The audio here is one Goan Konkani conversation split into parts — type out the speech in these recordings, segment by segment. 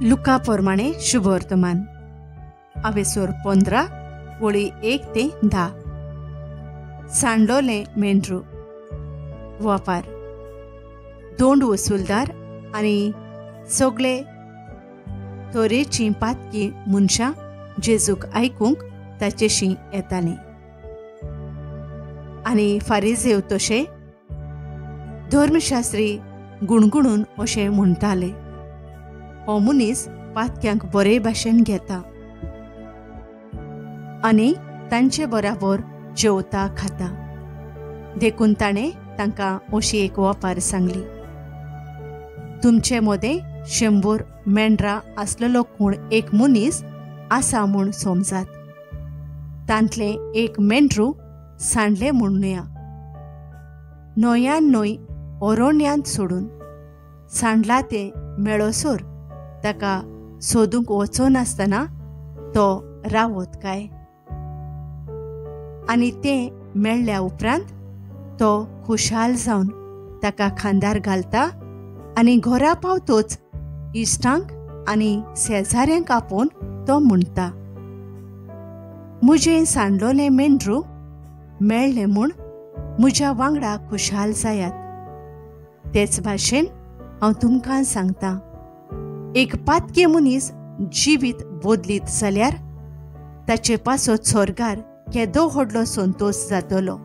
लुका प्रमाणे शुभवर्तमान आवेसोर 15 वळी 1 ते 10. सांडलोलें मेंढरू. वापार. दोंड वसुलदार आनी सगळे तरेचीं पातकी मनशां जेजूक आयकूंक ताचेशी येतालीं आनी फारिजेव तशें धर्मशास्त्री गुणगुणून अशें म्हणटाले, हो मनीस पातक्यांक बरे भाशेन घेता आनी तांचे बराबर जेवता खाता. देखून ताणें तांकां अशी एक वपार सांगली, तुमचे मदें 100 मेंढरां आसलेलो कोण एक मनीस आसा म्हूण समजात. तांतलें एक मेंढरू सांडलें म्हणुया. न्हंयान न्हंय अरण्यांत सोडून सांडला तें मेळोसर ताका सोदूंक वचनासतना तो रावत काय? आनी तें मेळ्ळ्या उपरांत तो खुशाल जावन ताका खांदार घालता आनी घरा पावतोच इश्टांक आनी शेजाऱ्यांक आपोवन तो म्हणटा, म्हजें सांडलोलें मेंढरू मेळ्ळें म्हूण म्हज्या वांगडा खुशाल जायात. तेच भाशेन हांव तुमकां सांगता, एक पातकी मनीस जिवीत बदलीत जाल्यार ताचे पासत स्वर्गार केदो व्हडलो संतोश जातलो.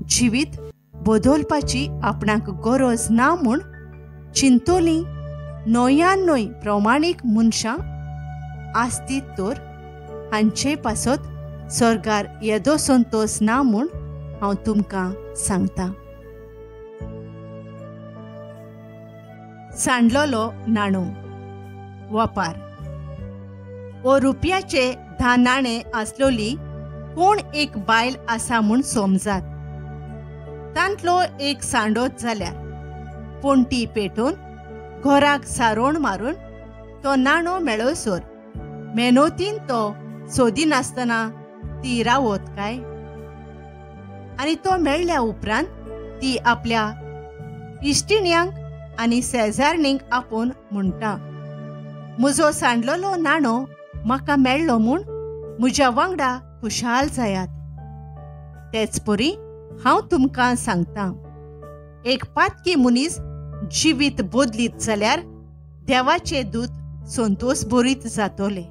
जिवीत बदलपाची आपणाक गरज ना म्हूण चिंतोली न्हंयान न्हय प्रमाणीक मनशां आसतीत तर हांचे पासत स्वर्गार येदो संतोश ना म्हूण हांव तुमकां सांगता. सांडलोलो नाणो. वपार. ओ रुपयाचे 10 नाणे आसलोली कोण एक बायल आसा म्हूण समजात. तांतलो एक सांडोत जाल्यार पणटी पेटोवन घराक सारोण मारून तो नाणो मेळोसर मेहनतीन तो सोदिनासतना ती रावत काय? आनी तो मेळ्ळ्या उपरांत ती आपल्या इश्टिण्यांक आनी शेजारणींक आपोवन म्हणटा, म्हजो सांडलोलो नाणो म्हाका मेळ्ळो म्हूण म्हज्या वांगडा खुशाल जायात. तेच परी हांव तुमकां सांगता, एक पातकी मनीस जिवीत बदलीत जाल्यार देवाचे दूत संतोश भरीत जातले.